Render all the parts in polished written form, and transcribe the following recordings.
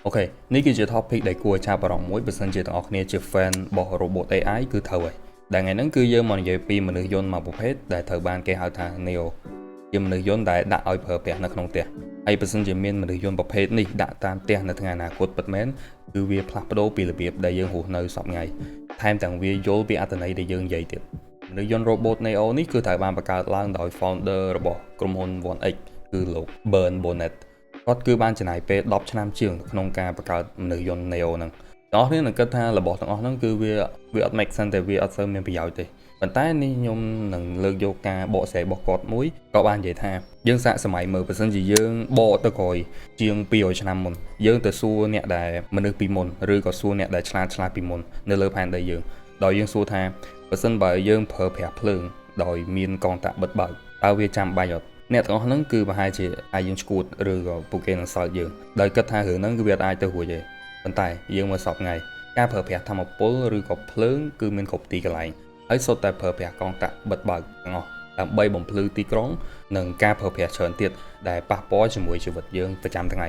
OK នេះគឺជា topic ដែលគួរឲ្យចាប់អារម្មណ៍មួយបើសិនជាទាំងអស់គ្នាជា fan របស់ robot AI គឺត្រូវហើយដែលថ្ងៃហ្នឹងគឺយើងមកនិយាយពីមនុស្សយន្តមួយប្រភេទដែលត្រូវបានគេហៅថា Neo ជាមនុស្សយន្តដែលដាក់ឲ្យប្រើប្រាស់នៅក្នុងផ្ទះហើយបើសិនជាមានមនុស្សយន្តប្រភេទនេះដាក់តាមផ្ទះនៅថ្ងៃអនាគតពិតមែនគឺវាផ្លាស់ប្ដូរពីរបៀបដែលយើងរស់នៅសព្វថ្ងៃថែមទាំងវាយល់ពីអត្ថន័យដែលយើងនិយាយទៀតមនុស្សយន្ត robot Neo នេះគឺត្រូវបានបង្កើតឡើងដោយ founder របស់ក្រុមហ៊ុន 1X គឺលោក Burn Bonnet គាត់គឺបានចំណាយពេល10ឆ្នាំជាងក្នុងការបង្កើតមនុស្សយន្ត Neo ហ្នឹងទាំងអស់គ្នានឹងគិតថារបស់ទាំងអស់ហ្នឹងគឺវាអត់ make sense តែវាអត់សូវមានប្រយោជន៍ទេប៉ុន្តែនេះខ្ញុំនឹងលើកយកការបកស្រាយរបស់គាត់មួយក៏បាននិយាយថាយើងសាកសម័យមើលបើសិនជាយើងបកទៅក្រោយជាង200ឆ្នាំមុនយើងទៅសួរអ្នកដែលមនុស្សពីមុនឬក៏សួរអ្នកដែលឆ្លាតឆ្លាតពីមុននៅលើផែនដីយើងដោយយើងសួរថាបើសិនបើយើងប្រើប្រាស់ភ្លើងដោយមានកងតាក់បិទបើកតើវាចាំបាច់អត់អ្នកទាំងអស់ហ្នឹងគឺប្រហែលជាអាចយើងឈួតឬក៏ពួកគេនឹងសើចយើងដោយគិតថារឿងហ្នឹងគឺវាអាចទៅរួចទេប៉ុន្តែយើងមកសពថ្ងៃការប្រើប្រាស់ធម្មពលឬក៏ភ្លើងគឺមានគ្រប់ទីកន្លែងហើយសុទ្ធតែប្រើប្រាស់កងតាក់បិទបើកទាំងអស់ដើម្បីបំភ្លឺទីក្រុងនិងការប្រើប្រាស់ច្រើនទៀតដែលប៉ះពាល់ជាមួយជីវិតយើងប្រចាំថ្ងៃ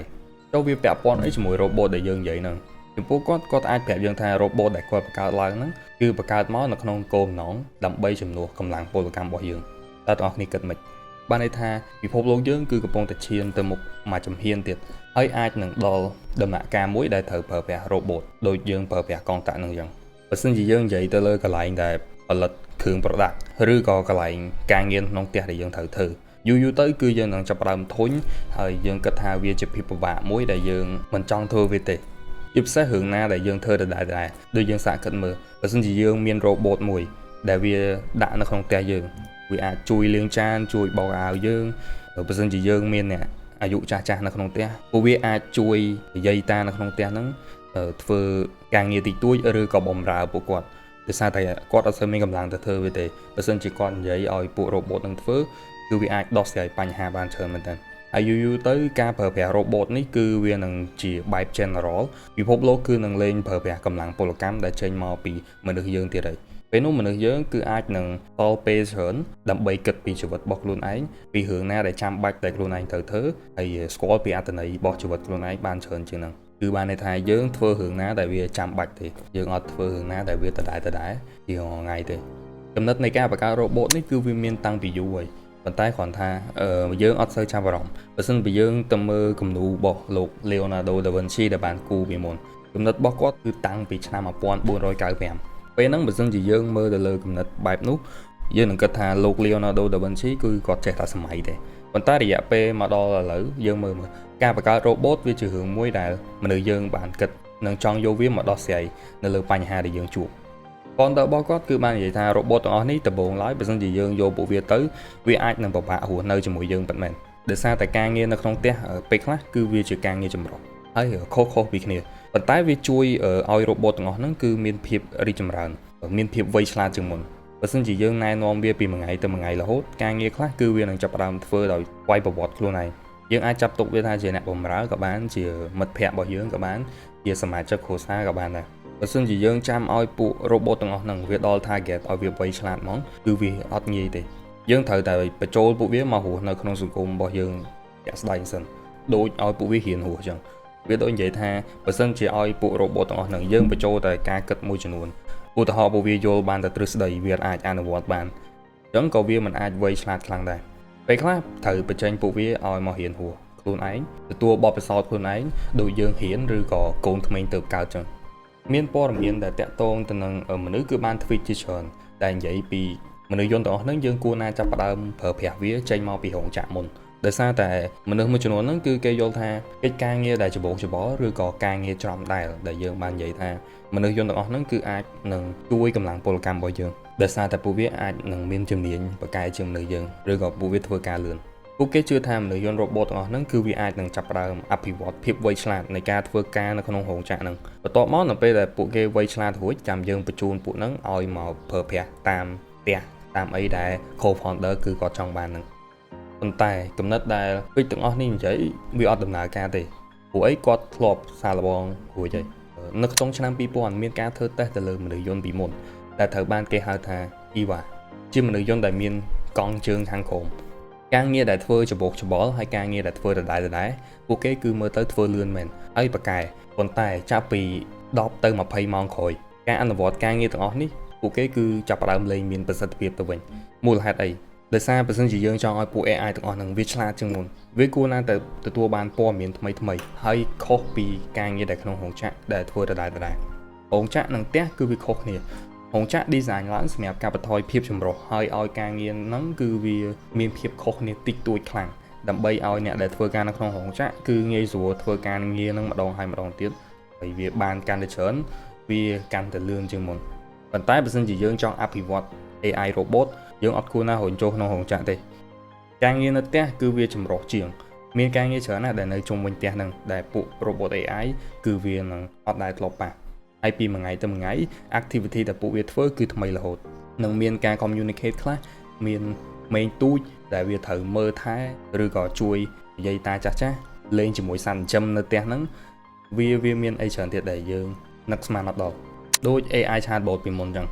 ទៅវាពាក់ព័ន្ធអីជាមួយ robot ដែលយើងនិយាយហ្នឹងចំពោះគាត់គាត់អាចប្រាប់យើងថា robot ដែលគាត់បង្កើតឡើងហ្នឹងគឺបង្កើតមកនៅក្នុងគោលបំណងដើម្បីជំនួសកម្លាំងពលកម្មរបស់យើងតើបងប្អូនគ្នាគិតម៉េចបានន័យថាពិភពលោកយើងគឺកំពុងតែឈានទៅមុខមួយជំហានទៀតហើយអាចនឹងដល់ដំណាក់កាលមួយដែលត្រូវប្រើប្រាស់ robot ដូចយើងប្រើប្រាស់កងតាក់នឹងអញ្ចឹងបើសិនជាយើងនិយាយទៅលើកន្លែងដែលផលិតគ្រឿងប្រដាប់ឬក៏កន្លែងការងារក្នុងផ្ទះដែលយើងត្រូវធ្វើយូរយូរទៅគឺយើងនឹងចាប់ផ្ដើមធុញហើយយើងគិតថាវាជាភាពពិបាកមួយដែលយើងមិនចង់ធ្វើវាទេជាពិសេសរឿងណាដែលយើងធ្វើដដែលដែរដូចយើងសាកគិតមើលបើសិនជាយើងមាន robot មួយដែលវាដាក់នៅក្នុងផ្ទះយើងវាអាចជួយលាងចានជួយបោកអាវយើងបើសិនជាយើងមានអ្នកអាយុចាស់ចាស់នៅក្នុងផ្ទះពួកវាអាចជួយយាយតានៅក្នុងផ្ទះហ្នឹងធ្វើការងារតិចតួចឬក៏បំរើពួកគាត់ដោយសារតែគាត់អត់សូវមានកម្លាំងទៅធ្វើវាទេបើសិនជាគាត់និយាយឲ្យពួក robot នឹងធ្វើគឺវាអាចដោះស្រាយបញ្ហាបានច្រើនមែនទែនហើយយូរយូរទៅការប្រើប្រាស់ robot នេះគឺវានឹងជាបែប general ពិភពលោកគឺនឹងលែងប្រើប្រាស់កម្លាំងពលកម្មដែលចេញមកពីមនុស្សយើងទៀតហើយពេលនោះមនុស្សយើងគឺអាចនឹងតល់ពេលច្រើនដើម្បីគិតពីជីវិតរបស់ខ្លួនឯងពីរឿងណាដែលចាំបាច់តែខ្លួនឯងត្រូវធ្វើហើយស្គាល់ពីអត្ថន័យរបស់ជីវិតខ្លួនឯងបានច្រើនជាងហ្នឹងគឺបានន័យថាយើងធ្វើរឿងណាដែលវាចាំបាច់ទេយើងអត់ធ្វើរឿងណាដែលវាដដែលដដែលជាថ្ងៃទេចំណិតនៃការបង្កើត robot នេះគឺវាមានតាំងពីយូរហើយប៉ុន្តែគ្រាន់ថាយើងអត់សូវចាប់អារម្មណ៍បើសិនបើយើងទៅមើលគំនូររបស់លោក Leonardo da Vinci ដែលបានគូរពីមុនគំនិតរបស់គាត់គឺតាំងពីឆ្នាំ1495ពេលហ្នឹងបើសិនជាយើងមើលទៅលើគំនិតបែបនោះយើងនឹងគិតថាលោក Leonardo da Vinci គឺគាត់ចេះតែសម័យទេប៉ុន្តែរយៈពេលមកដល់ឥឡូវយើងមើលមើលការបង្កើត robot វាជារឿងមួយដែលមនុស្សយើងបានគិតនិងចង់យកវាមកដោះស្រាយនៅលើបញ្ហាដែលយើងជួបប៉ុន្តែរបស់គាត់គឺបាននិយាយថា robot ទាំងអស់នេះដំបូងឡើយបើសិនជាយើងយកពួកវាទៅវាអាចនឹងពិបាករស់នៅជាមួយយើងពិតមែនដោយសារតែការងារនៅក្នុងផ្ទះពេលខ្លះគឺវាជាការងារចម្រុះហើយខុសៗពីគ្នាប៉ុន្តែវាជួយឲ្យ robot ទាំងអស់ហ្នឹងគឺមានភាពរីកចម្រើនមានភាពវៃឆ្លាតជាងមុនបើសិនជាយើងណែនាំវាពីមួយថ្ងៃទៅមួយថ្ងៃរហូតការងារខ្លះគឺវានឹងចាប់ផ្ដើមធ្វើដោយស្វ័យប្រវត្តិខ្លួនឯងយើងអាចចាប់ទុកវាថាជាអ្នកបម្រើក៏បានជាមិត្តភ័ក្តិរបស់យើងក៏បានជាសមាជិកគ្រួសារក៏បានដែរបើសិនជាយើងចាំឲ្យពួក robot ទាំងអស់ហ្នឹងវាដល់ target ឲ្យវាវៃឆ្លាតហ្មងគឺវាអត់ងាយទេយើងត្រូវតែបញ្ចូលពួកវាមករស់នៅក្នុងសង្គមរបស់យើងជាក់ស្ដែងសិនដូចឲ្យពួកវារៀនរស់អញ្ចឹងវាដូចនិយាយថាបើសិនជាឲ្យពួក robot ទាំងអស់ហ្នឹងយើងបញ្ចូលតែការគិតមួយចំនួនឧទាហរណ៍ពួកវាយល់បានតែទ្រឹស្ដីវាអាចអនុវត្តបានអញ្ចឹងក៏វាមិនអាចវៃឆ្លាតខ្លាំងដែរពេលខ្លះត្រូវបញ្ចេញពួកវាឲ្យមករៀនរស់ខ្លួនឯងទទួលបទពិសោធន៍ខ្លួនឯងដូចយើងរៀនឬក៏កូនក្មេងទៅកើតចឹងមានព័ត៌មានដែលតាក់ទងទៅនឹងមនុស្សគឺបាន tweet ជាច្រើនតែនិយាយពីមនុស្សយន្តទាំងអស់ហ្នឹងយើងគួរណាចាប់ផ្ដើមប្រើប្រាស់វាចេញមកពីរោងចក្រមុនដោយសារតែមនុស្សមួយចំនួនហ្នឹងគឺគេយល់ថាកិច្ចការងារដែលច្បោកច្បល់ឬក៏ការងារច្រំដែលដែលយើងបាននិយាយថាមនុស្សយន្តទាំងអស់ហ្នឹងគឺអាចនឹងជួយកម្លាំងពលកម្មរបស់យើងដោយសារតែពួកវាអាចនឹងមានជំនាញបកកែជាងមនុស្សយើងឬក៏ពួកវាធ្វើការលឿនពួកគេជឿថាមនុស្សយន្ត robot ទាំងអស់ហ្នឹងគឺវាអាចនឹងចាប់ផ្ដើមអភិវឌ្ឍភាពវៃឆ្លាតនៃការធ្វើការនៅក្នុងរោងចក្រហ្នឹងបន្ទាប់មកនៅពេលដែលពួកគេវៃឆ្លាតរួចចាំយើងបញ្ជូនពួកហ្នឹងឲ្យមកប្រើប្រាស់តាមផ្ទះតាមអីដែល co-founder គឺគាត់ចង់បានហ្នឹងប៉ុន្តែគំនិតដែលពេចទាំងអស់នេះនិយាយវាអត់ដំណើរការទេព្រោះអីគាត់ធ្លាប់សាកល្បងរួចហើយនៅក្នុងឆ្នាំ2000មានការធ្វើតេស្តទៅលើមនុស្សយន្តពីមុនដែលត្រូវបានគេហៅថា Eva ជាមនុស្សយន្តដែលមានកង់ជើងខាងក្រោម។ ការងារដែលធ្វើច្បោកច្បល់ហើយការងារដែលធ្វើដដែលដដែលពួកគេគឺមើលទៅធ្វើលឿនមែនហើយប៉ាកែប៉ុន្តែចាប់ពី10ទៅ20ម៉ោងក្រោយការអនុវត្តការងារទាំងអស់នេះពួកគេគឺចាប់ផ្ដើមលែងមានប្រសិទ្ធភាពទៅវិញមូលហេតុអីដោយសារបើសិនជាយើងចង់ឲ្យពួក AI ទាំងអស់ហ្នឹងវាឆ្លាតជាងមុនវាគួរណាស់តែទទួលបានព័ត៌មានថ្មីថ្មីហើយខុសពីការងារដែលក្នុងរោងចក្រដែលធ្វើដដែលដដែលរោងចក្រនិងផ្ទះគឺវាខុសគ្នារោងចក្រ design ឡើងសម្រាប់កាត់បន្ថយភាពចម្រុះហើយឲ្យការងារហ្នឹងគឺវាមានភាពខុសគ្នាតិចតួចខ្លាំងដើម្បីឲ្យអ្នកដែលធ្វើការនៅក្នុងរោងចក្រគឺងាយស្រួលធ្វើការងារហ្នឹងម្ដងហើយម្ដងទៀតហើយវាបានកាន់តែច្រើនវាកាន់តែលឿនជាងមុនប៉ុន្តែបើសិនជាយើងចង់អភិវឌ្ឍ AI robot យើងអត់គួរណារុញចូលក្នុងរោងចក្រទេការងារនៅផ្ទះគឺវាចម្រុះជាងមានការងារច្រើនណាស់ដែលនៅជុំវិញផ្ទះហ្នឹងដែលពួក robot AI គឺវានឹងអត់ដែលធ្លាប់ប៉ះហើយពីមួយថ្ងៃទៅមួយថ្ងៃ activity ដែលពួកវាធ្វើគឺថ្មីរហូតនឹងមានការ communicate ខ្លះមានមេងទូចដែលវាត្រូវមើលថែឬក៏ជួយនិយាយតាចាស់ចាស់លេងជាមួយសត្វចិញ្ចឹមនៅផ្ទះហ្នឹងវាវាមានអីច្រើនទៀតដែលយើងនឹកស្មានអត់ដល់ដូច AI chatbot ពីមុនអញ្ចឹង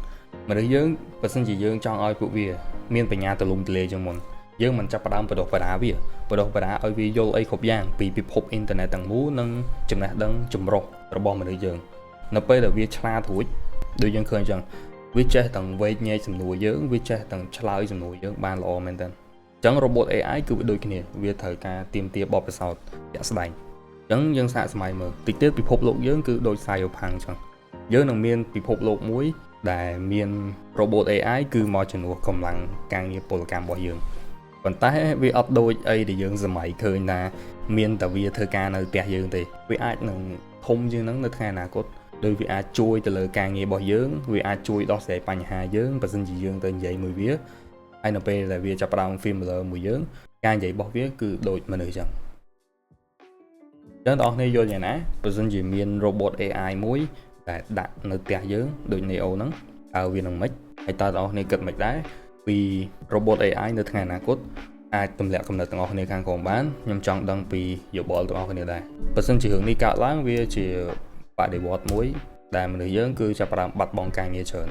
មនុស្សយើងបើសិនជាយើងចង់ឲ្យពួកវាមានបញ្ញាទូលំទូលាយជាងមុនយើងមិនចាប់ផ្ដើមបដិបដាវាបដិបដាឲ្យវាយល់អីគ្រប់យ៉ាងពីពិភពអ៊ីនធឺណិតទាំងមូលនិងចំណេះដឹងចម្រុះរបស់មនុស្សយើងនៅពេលដែលវាឆ្លាតរួចដូចយើងឃើញអញ្ចឹងវាចេះទាំងវែកញែកសំណួរយើងវាចេះទាំងឆ្លើយសំណួរយើងបានល្អមែនទែនអញ្ចឹង robot AI គឺវាដូចគ្នាវាត្រូវការទាមទារបទពិសោធន៍ជាក់ស្ដែងអញ្ចឹងយើងសាកសម័យមើលតិចទៀតពិភពលោកយើងគឺដូច Cyberpunk អញ្ចឹងយើងនឹងមានពិភពលោកមួយដែលមាន robot AI គឺមកជំនួសកម្លាំងការងារពលកម្មរបស់យើងប៉ុន្តែវាអត់ដូចអីដែលយើងសម័យឃើញថាមានតែវាធ្វើការនៅផ្ទះយើងទេវាអាចនឹងធំជាងហ្នឹងនៅថ្ងៃអនាគតដោយវាអាចជួយទៅលើការងាររបស់យើងវាអាចជួយដោះស្រាយបញ្ហាយើងបើសិនជាយើងទៅនិយាយមួយវាហើយនៅពេលដែលវាចាប់ផ្ដើម familiar មួយយើងការនិយាយរបស់វាគឺដូចមនុស្សចឹងចឹងបងប្អូនយល់យ៉ាងណាបើសិនជាមាន robot AI មួយដែលដាក់នៅផ្ទះយើងដូច Neo ហ្នឹងតើវានឹងម៉េចហើយតើបងប្អូនគិតម៉េចដែរពី robot AI នៅថ្ងៃអនាគតអាចទម្លាក់កំណត់ទាំងអស់គ្នាខាងក្រោមបានខ្ញុំចង់ដឹងពីយោបល់ទាំងអស់គ្នាដែរបើសិនជារឿងនេះកើតឡើងវាជាបដិវត្តមួយដែលមនុស្សយើងគឺចាប់ផ្ដើមបាត់បង់ការងារច្រើន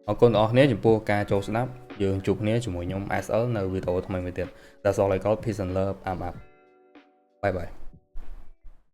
អរគុណបងប្អូនចំពោះការចូលស្ដាប់យើងជួបគ្នាជាមួយខ្ញុំ SL នៅវីដេអូថ្មីមួយទៀត That's all I got. Peace and love. I'm up. Bye bye.